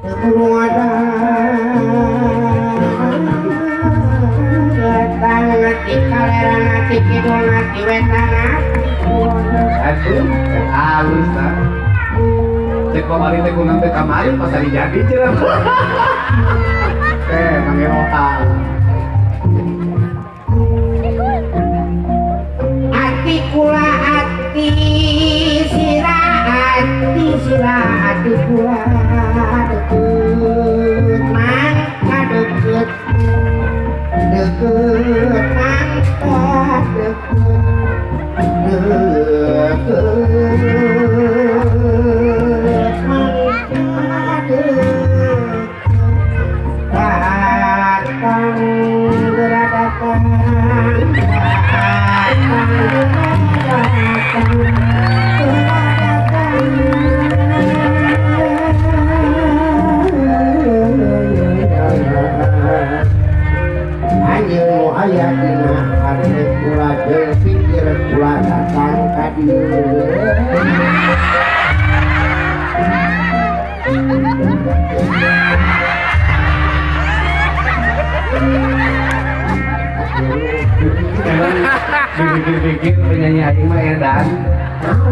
Aduh, halus lah. Cek kamari teh kunan teh kamari pas hari jadi cenah. Teh manggil otak. Ati kula ati sira ati sira ati kula deket mangka deket deket mangka deket deket mangka deket datang berdatang anjeun aya dina hate kula jeung pikir kula datang ka dieu. Dipikir-pikir penyanyi aing mah edan.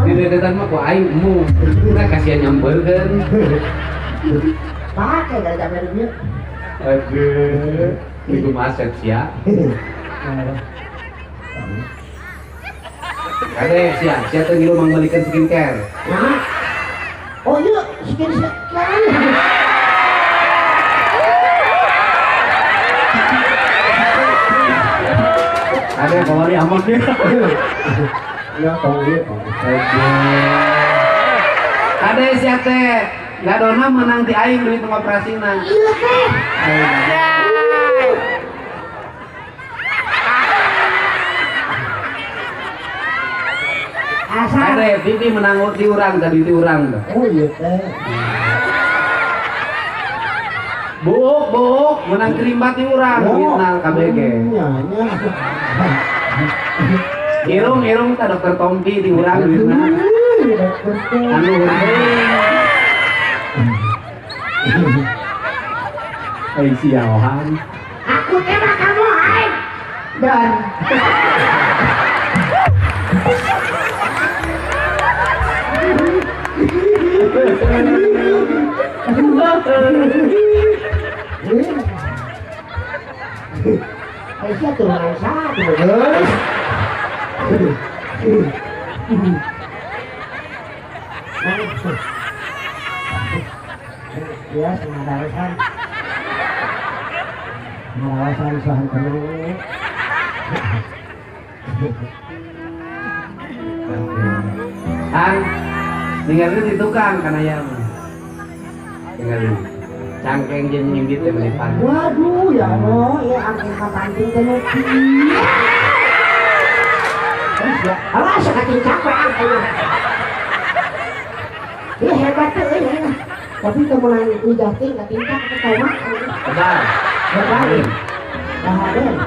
Di dedetan mah ku aing emu. Nah kasihan nyampeurkeun. Pake gara capek duit. Aduh, iku maset sia. Kade sia, sia teh ngilu mangbalikeun skincare. Nah. Oh iya, skincare. Ada yang kawali aman dia. Ya, tong ieu. Kade sia teh gadona menang ti aing duit ngoperasina. Iya teh. Kade bibi menang ti urang tadi ti urang. Oh iya teh. Buuk buuk menang kerimbat ti urang duitna KBG. Nya nya. Irung irung ta dokter Tompi ti urang duitna. Anu ai siaohan. Aku teh mah kamu ai. Dan Aisyah tuh satu guys. Ya, ngarawasan. Ngarawasan sohan tenang. Ang, ninggalin di tukang karena ya. Ninggalin. Cangkeng jeung nginggit teh meuli pan. Waduh, ya Allah, ya angkeng kapanting teh nu. Ya, alas katincak we angkeng. Ih hebat teh euy. Tapi teu meunang udah teh katincak ketawa. Sabar. Sabar. Bahaden.